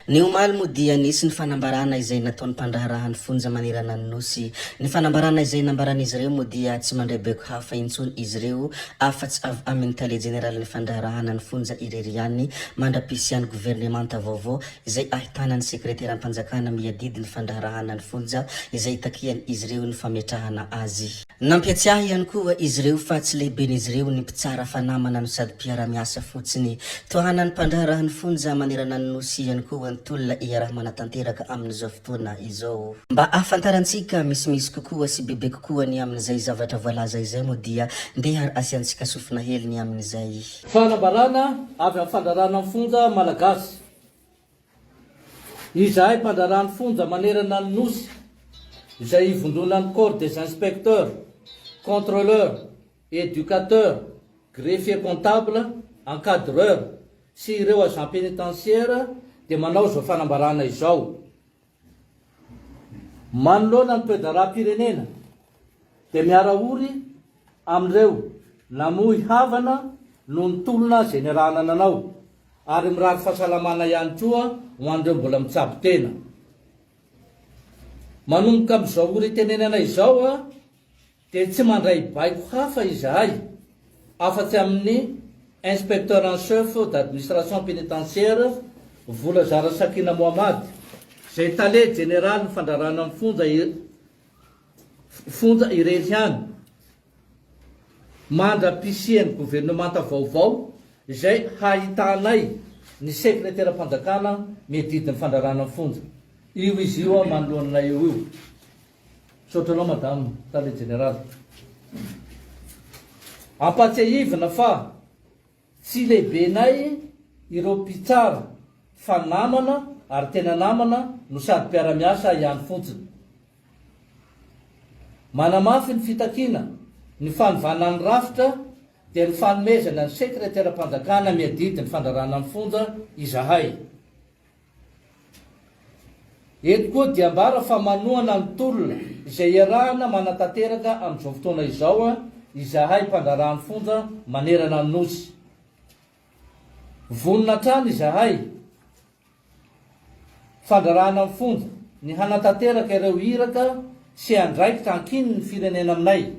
Ny omaly moa dia nisy ny fanambarana izay nataon'ny mpandraharaha ny fonja manerana ny Nosy. Ny fanambarana izay nambaran'izy ireo moa dia tsy mandray baiko hafa intsony izy ireo afa-tsy avy amin'ny tale jeneralin'ny fandraharahana ny fonja irery ihany mandra-pisian'ny governemanta vaovao izay ahitana ny sekreteram-panjakana miadidy ny fandraharahana ny fonja izay takian'izy ireo ny fametrahana azy. Nampiatsiahy ihany koa izy ireo fa tsy lehiben'izy ireo ny mpitsara fa namana no sady mpiara-miasa fotsiny. Tohanan'ny mpandraharaha ny fonja manerana ny Nosy ihany koa ny tolona iaraha-manatanteraka amin'izao fotoana izao. Mba ahafantarantsika misimisy kokoa sy bebe kokoa ny amin'izay zavatra voalaza izay moa dia ndeha ary asiantsika sofina hely ny amin'izay. Fanambarana avy amin'ny fandrarana ny fonja malagasy. Izahay mpandraharaha ny fonja manerana ny Nosy, izay ivondronan'ny Corps des inspecteurs, contrôleurs, éducateurs, greffiers comptables, encadreurs sy ireo agents pénitentiaires dia manao izao fanambarana izao. Manoloana ny toe-draharaham-pirenena dia miara-ory amin'ireo namoy havana noho ny tolona izay niarahana nanao ary mirary fahasalamana ihany koa ho an'ireo mbola mitsabo tena. Manomboka amin'izao ora itenenana izao dia tsy mandray baiko hafa izahay afa-tsy amin'ny Inspecteur en chef d'administration pénitentiaire Vola Zara Sakina Mohamad, izay Tale jeneralin'ny fandrarana ny fonja fonja irery ihany. mandra-pisian'ny governemanta vaovao izay hahitanay ny sekreteram-panjakana miadidy ny fandrarana ny fonja. Io izy io manoloana anay eo io. Misaotra anao Madame Tale Jeneraly. Ampatsiahivina fa tsy lehibenay ireo mpitsara fa namana ary tena namana no sady mpiara-miasa ihany fotsiny. Manamafy ny fitakiana ny fanovana ny rafitra dia ny fanomezana ny sekreteram-panjakana miadidy ny fandrarana ny fonja izahay. Eto koa dia ambara fa manohana ny tolona izay iarahana manatanteraka amin'izao fotoana izao izahay mpandraharaha ny fonja manerana ny Nosy. Vonona hatrany izahay. Fandrarana ny fonja, ny hanatanteraka ireo iraka sy andraikitra ankinin'ny firenena aminay,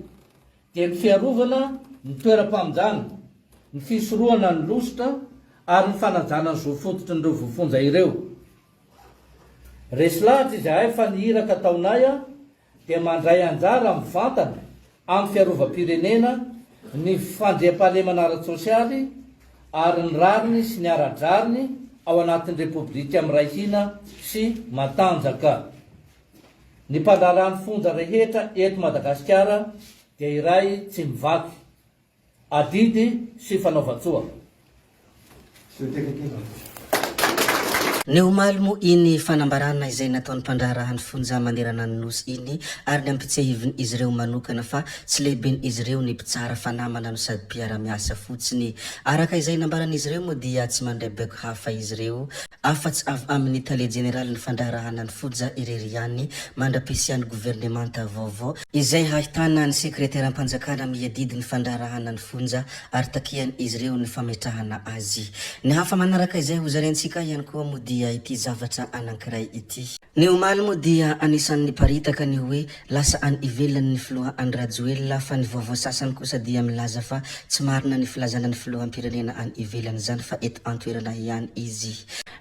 dia ny fiarovana ny toeram-pamonjana, ny fisorohana ny lositra ary ny fanajana ny zo fototrin'ireo voafonja ireo. Resy lahatra izahay fa ny iraka ataonay dia mandray anjara mivantana amin'ny fiarovam-pirenena, ny fandriampahalemana ara-tsosialy ary ny rariny sy ny ara-drariny ao anatin'ny Repoblika miray hina sy matanjaka. Ny mpandraharaha ny fonja rehetra eto Madagasikara dia iray tsy mivaky. Adidy sy fanaovan-tsoa. Ny omaly moa iny fanambarana izay nataon'ny mpandraharaha ny fonja manerana ny Nosy iny ary nampitsiahivin'izy ireo manokana fa tsy lehiben'izy ireo ny mpitsara fa namana no sady mpiara-miasa fotsiny. Araka izay nambaran'izy ireo moa dia tsy mandray baiko hafa izy ireo afa-tsy avy amin'ny tale jeneralin'ny fandraharahana ny fonja irery ihany mandra-pisian'ny governemanta vaovao izay hahitana ny sekreteram-panjakana miadidy ny fandraharahana ny fonja ary takian'izy ireo ny fametrahana azy. Ny hafa manaraka izay hozaraintsika ihany koa moa dia ity zavatra anankiray ity. Ny omaly moa dia anisan'ny niparitaka ny hoe lasa any ivelany ny filoha Andry Rajoelina fa ny vaovao sasany kosa dia milaza fa tsy marina ny filazana ny filoham-pirenena any ivelany izany fa eto an-toerana ihany izy.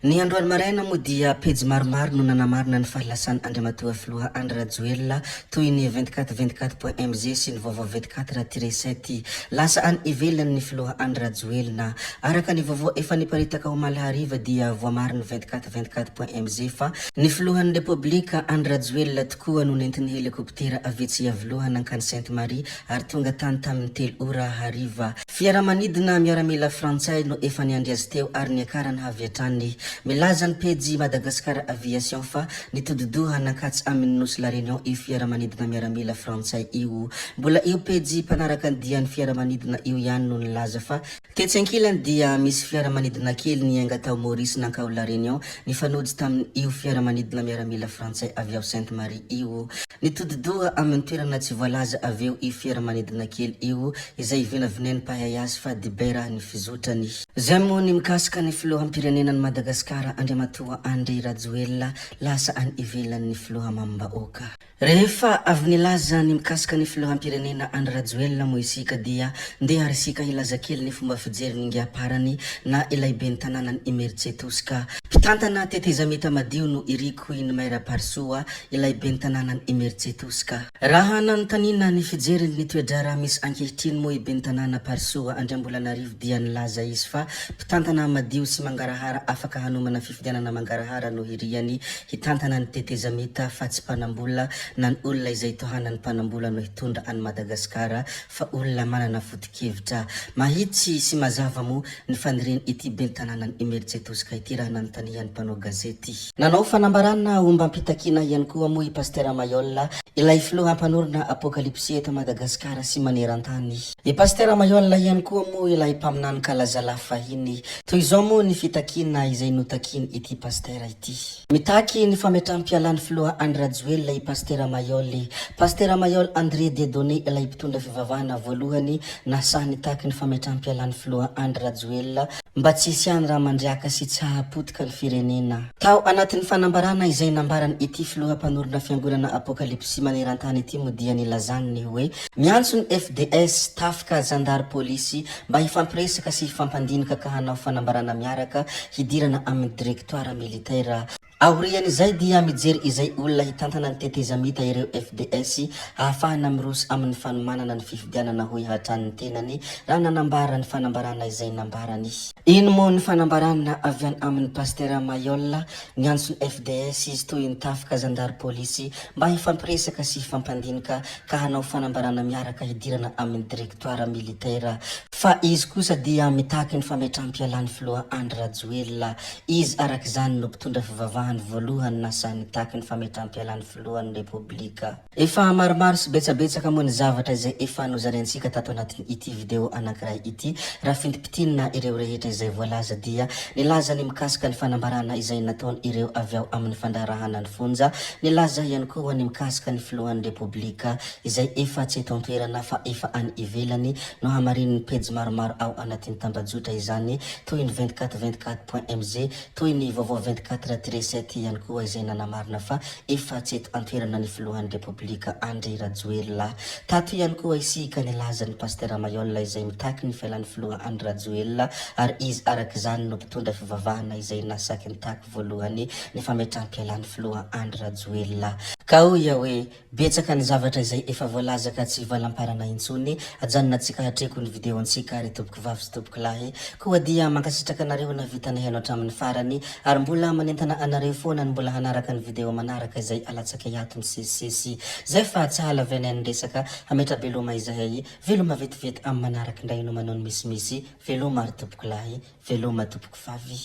Ny androany maraina moa dia pejy maromaro no nanamarina ny fahalasan'i Andriamatoa Filoha Andry Rajoelina toy ny 24 24 point mg sy ny vaovao 24 tiret sept. Lasa any ivelany ny Filoha Andry Rajoelina. Araka ny vaovao efa niparitaka omaly hariva dia voamarin'ny 24 24 point mg fa ny Filohan'ny Repoblika Andry Rajoelina tokoa no nentin'ny helikoptera avy etsy Iavoloha nankany Sainte Marie ary tonga tany tamin'ny telo ora hariva. Fiaramanidina miaramila frantsay no efa niandry azy teo ary niakarana avy hatrany. Milaza ny pejy Madagascar Aviation fa nitodi-doha nankatsy amin'ny nosy La Réunion io fiaramanidina miaramila frantsay io. Mbola io pejy mpanaraka ny dian'ny fiaramanidina io ihany no nilaza fa Tetsy ankilany dia misy fiaramanidina kely niainga tao Maurice nankao La Réunion. Réunion nifanojo tamin' io fiaramanidina miaramila frantsay avy ao Sainte Marie io. Nitodi-doha amin' ny toerana tsy voalaza avy eo io fiaramanidina kely io izay vinavinain'ny mpahay azy fa dibera ny fizotrany. Izay moa ny mikasika ny filoham-pirenenan'i Madagasikara Andriamatoa Andry Rajoelina lasa any ivelany ny filoha mamim-bahoaka. Rehefa avy nilaza ny mikasika ny filoham-pirenena Andry Rajoelina moa isika dia ndeha ary isika hilaza kely ny fomba fijerin'ingahy Parany na ilay ben'ny tanànan'i Imerintsiatosika. Mpitantana tetezamita madio no iriko hoy ny Maire Parisoa, ilay ben'ny tanànan'i Imerintsiatosika. Raha nanontaniana ny fijeriny ny toe-draharaha misy ankehitriny moa i ben'ny tanàna Parisoa Andriambolanarivo dia nilaza izy fa mpitantana madio sy mangarahara afaka hanomana fifidianana mangarahara no hiriany hitantana ny tetezamita fa tsy mpanambola na ny olona izay tohanan'ny mpanambola no hitondra an'i Madagasikara fa olona manana foto-kevitra mahitsy sy mazava moa ny fanirian ity ben'ny tanànan'i Imerintsiatosika ity raha nanontanian'ny mpanao gazety. Nanao fanambarana ombam-pitakiana ihany koa moa i Pastera Mailhol, ilay filoha mpanorina Apokalypsy eto Madagasikara sy maneran-tany. I Pastera Mailhol ihany koa moa ilay mpaminany kalazalahy fahiny. Toy izao moa ny fitakiana izay notakian ity Pastera ity. Mitaky ny fametraham-pialan'ny filoha Andry Rajoelina i Pastera Mailhol. Pastera Mailhol André Dieudonné ilay mpitondra fivavahana voalohany nasahy nitaky ny fametraham-pialan'ny filoha Andry Rajoelina mba tsy hisian'ny rà mandriaka sy tsy hahapotika ny firenena. Tao anatin'ny fanambarana izay nambaran ity filoha mpanorina fiangonana Apokalypsy maneran-tany ity moa dia nilazany ny hoe miantso ny FDS, tafika, zandary, polisy, mba hifampiresaka sy hifampandinika ka hanao fanambarana miaraka hidirana amin'ny directoire militaire. Aorian'izay dia mijery izay olona hitantana ny tetezamita ireo FDS ahafahana miroso amin'ny fanomanana ny fifidianana hoy hatrany ny tenany raha nanambara ny fanambarana izay nambarany. Iny moa ny fanambarana avy any amin'ny Pastera Mailhol niantso ny FDS izy toy ny tafika zandary polisy mba hifampiresaka sy hifampandinika ka hanao fanambarana miaraka hidirana amin'ny directoire militaire fa izy kosa dia mitaky ny fametraham-pialan'ny filoha Andry Rajoelina. Izy araka izany no mpitondra fivavahany voalohany nasahy nitaky ny fametraham-pialan'ny filohan'ny Repoblika. Efa maromaro sy betsabetsaka moa ny zavatra izay efa nozaraintsika tato anatin ity video anankiray ity. Raha fintimpitinina ireo rehetra izay voalaza dia nilaza ny mikasika ny fanambarana izay nataon ireo avy ao amin'ny fandraharahana ny fonja, nilaza ihany koa ny mikasika ny filohan'ny Repoblika izay efa tsy eto an-toerana fa efa any ivelany, nohamarinin'ny pejy maromaro ao anatin'ny tambajotra izany toy ny 24 24 point mg, toy ny vaovao 24 tiret sept ihany koa izay nanamarina fa efa tsy eto an-toerana ny filohan'ny Repoblika Andry Rajoelina. Tato ihany koa isika nilaza ny Pastera Mailhol izay mitaky ny fialan'ny filoha Andry Rajoelina ary izy araka izany no mpitondra fivavahana izay nasaky nitaky voalohany ny fametraham-pialan'ny filoha Andry Rajoelina. Ka hoy aho hoe Betsaka ny zavatra izay efa voalaza ka tsy hivalamparana intsony, ajanonantsika hatreko ny video antsika ry tompoko vavy sy tompoko lahy, koa dia mankasitraka anareo nahavita nihaino hatramin'ny farany, ary mbola manentana anareo foana ny mbola hanaraka ny video manaraka izay alatsakay ato misesisesy zay fa tsy hahalavianay ny resaka, hametra-beloma izahay, veloma vetivety amin'ny manaraka indray no manao ny misimisy, veloma ry tompoko lahy, veloma tompoko vavy.